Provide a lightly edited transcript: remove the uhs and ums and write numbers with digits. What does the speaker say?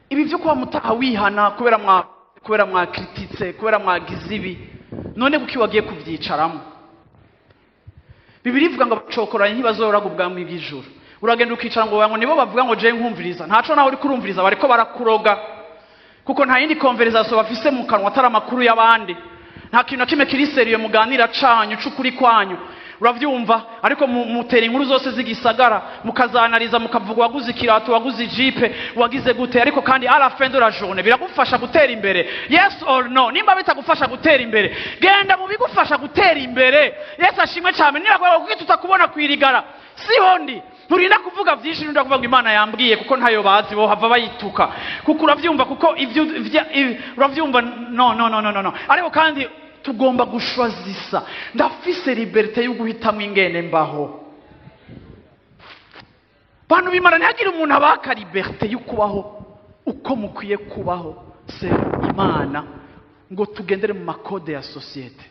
Ibi byo kuba mutaha wihana kubera mwakrititse, kubera mwagize ibi, none kuki wagiye kubyicaramo? Bibiliya ivuga ngo abacokoranye ntibazoraga ubwami bw'ijuru. Uragenda ukicara ngo nibo bavuga ngo je nkumviriza. Ntaco nawe uriko urumviriza, bariko barakuroga, kuko nta yindi conversation bafise mu kanwa atari amakuru y'abandi. Nta kintu na kimwe kiri sérieux muganira canyu c'ukuri kwanyu, uravyumva? Ariko mutera inkuru zose z'igisagara, mukazanariza, mukavuga waguze ikirato, waguze ijipe, wagize gute. Ariko kandi à la fin de la journée, biragufasha gutera imbere, yes or no? Nimba bitagufasha gutera imbere, genda mu bigufasha gutera imbere. Yesu ashimwe cyane. Niba kuko tutakubona kwirigara, siho ndi. Nturinda kuvuga byinshi, nturinda kuvuga ngo Imana yambwiye, kuko ntayo bazi, bo hava bayituka, kuko uravyumva, kuko ibyo uravyumva. No, no, no, no, no, no. Ariko kandi tugomba gushwazisa. Ndafise liberté yo guhitamo ingene mbaho. Bantu bimana, ntihagire umuntu abaka liberté yo kubaho uko mukwiye kubaho. Se Imana ngo tugendere mu ma codes ya société.